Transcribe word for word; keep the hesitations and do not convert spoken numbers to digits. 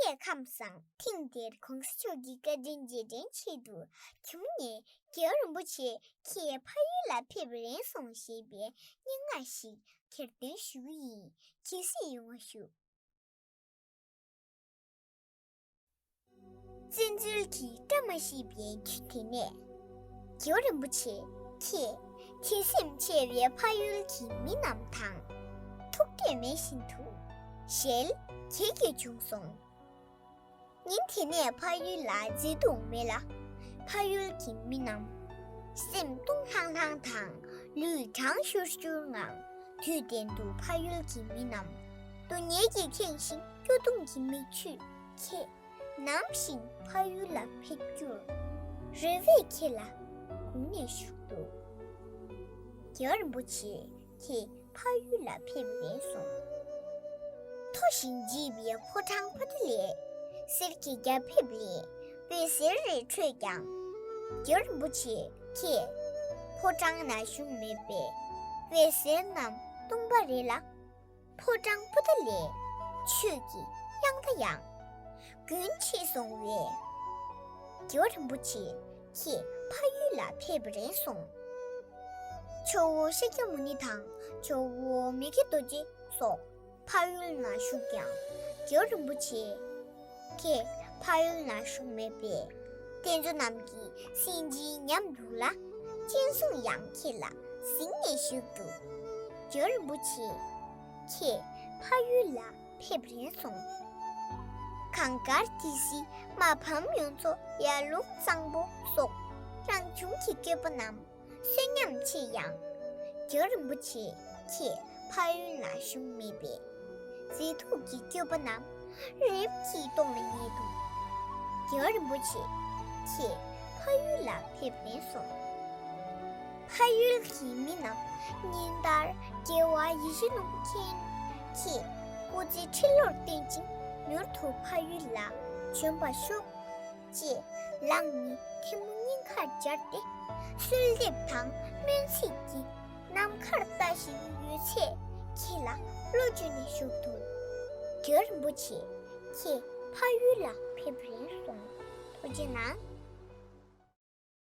ཁྱེད་ཁམས་བཟང་། ཐེངས་འདིར་གོང་ས་མཆོག་གི་བཀའ་དྲིན་རྗེས་དྲན་ཆེད་དུ་ཁྱུང་ནས་རྒྱལ་བ་རིན་པོ་ཆེ་ཁྱེད་ཕ་ཡུལ་ལ་ཕེབས་རན་སོང་ཞེས་པའི་སྙན་ངག་ཞིག་གྱེར་འདོན་ཞུ་གི་ཡིན། གཟིགས་ཡོང་བ་ཞུ། བཙན་འཛུལ་གྱི་བཀྲ་མ་ཤིས་པའི་དུས་དེ་ནས། རྒྱལ་བ་རིན་པོ་ཆེ་ཁྱེད་དད་སེམས་ཆེ་བའི་ཕ་ཡུལ་གྱི་མི་རྣམས་དང་ཐུག་འཕྲད་མེད་བཞིན་དུ་ཞལ་གྱེས་ཀྱིས་བྱུང་སོང་། ཉིན་དེ་ནས་ཕ་ཡུལ་ལ་མཛེས་སྡུག་མེད་ལ། ཕ་ཡུལ་གྱི་མི་རྣམས་སེམས་སྟོང་ལྷང་ལྷང་དང་ལུས་གྲང་ཤུར་ཤུར་ངང་དུས་གཏན་དུ་ཕ་ཡུལ་གྱི་མི་རྣམས་སྡུག་བསྔལ་གྱིས་ཁེངས་ཤིང་སྐྱོ་གདུང་གི་མིག་ཆུས་ཁྱེད་ནམ་ཞིག་ཕ་ཡུལ་ལ་ཕེབས་རྒྱུར་རེ་བས་ཁྱེད་ལ་སྒུག་ནས་བཞུགས་འདུག། རྒྱལ་བ་རིན་པོ་ཆེ་ཁྱེད་ཕ་ཡུལ་ལ་ཕེབས་རན་སོང་། མཐོ་ཞིང་བརྗིད་པའི་ཕོ་བྲང་པོ་ཏ་ལས་གསེར་གྱི་རྒྱ་ཕིབས་ལས་འོད་ཟེར་རེ་འཕྲོས་ཀྱང་། རྒྱལ་བ་རིན་པོ་ཆེ་ཁྱེད་ཕོ་བྲང་ན་བཞུགས་མེད་པས་འོད་ཟེར་རྣམས་སྟོང་པ་རེད་ལ། ཕོ་བྲང་པོ་ཏ་ལའི་ཆོས་ཀྱི་དབྱངས་རྟ་ཡང་རྒྱུན་ཆད་སོང་བས། རྒྱལ་བ་རིན་པོ་ཆེ་ཁྱེད་ཕ་ཡུལ་ལ་ཕེབས་རན་སོང་། ཇོ་བོ་ཤཱཀྱ་མུ་ནི་དང་ཇོ་བོ་མི་བསྐྱོད་རྡོ་རྗེ་སོགས་ཕ་ཡུལ་ན་བཞུགས་ཀྱང་། རྒྱལ་བ་རིན་པོ་ཆེ་ཁྱེད་ཕ་ཡུལ་ན་བཞུགས་མེད་པས། རྟེན་གཙོ་རྣམས་ཀྱིས་གསན་ཅིང་ཉམས་འདུག་ལ། སྤྱན་ཟུང་ཡང་ཁྱེད་ལ་གཟིགས་ནས་བཞུགས་འདུག། རྒྱལ་བ་རིན་པོ་ཆེ་ཁྱེད་ཕ་ཡུལ་ལ་ཕེབས་རན་སོང་། གངས་དཀར་ཏི་སེ་མ་ཕམ་གཡུ་མཚོ་ཡར་ཀླུང་གཙང་པོ་སོགས་རང་བྱུང་གི་བཀོད་པ་རྣམས་གསོན་ཉམས་ཆེ་ཡང་། རྒྱལ་བ་རིན་པོ་ཆེ་ཁྱེད་ཕ་ཡུལ་ན་བཞུགས་མེད་པས། མཛེས་སྡུག་གི་བཀོད་པ་རྣམས་རེབ་ཀྱིས་སྟོང་ལ་ཉེ་འདུག། རྒྱལ་བ་རིན་པོ་ཆེ་ཁྱེད་ཕ་ཡུལ་ལ་ཕེབས་རན་སོང་། ཕ་ཡུལ་གྱི་མི་རྣམས་ཉིན་ལྟར་རྒྱལ་བ་ཡིད་བཞིན་ནོར་བུ་མཁྱེན་ཁྱེད་སྐུ་ཚེ་ཁྲི་ལོར་བརྟན་ཅིང་མྱུར་དུ་ཕ་ཡུལ་ལ་བྱོན་པར་ཤོག་ཅེས་ལག་གཉིས་ཐལ་མོ་སྙིང་ཁར་སྦྱར་ཏེ་གསོལ་འདེབས་དང་སྨོན་ཚིག་གི་ནམ་མཁར་ལྟ་བཞིན་ཡོད་ཚད་ཁྱེད་ལ་བློ་བཅོལ་ནས་བཞུགས་འདུག། རྒྱལ་བ་རིན་པོ་ཆེ་ཁྱེད་ཕ་ཡུལ་ལ་ཕེབས་རན་སོང་། ཐུགས་རྗེ་གནང་།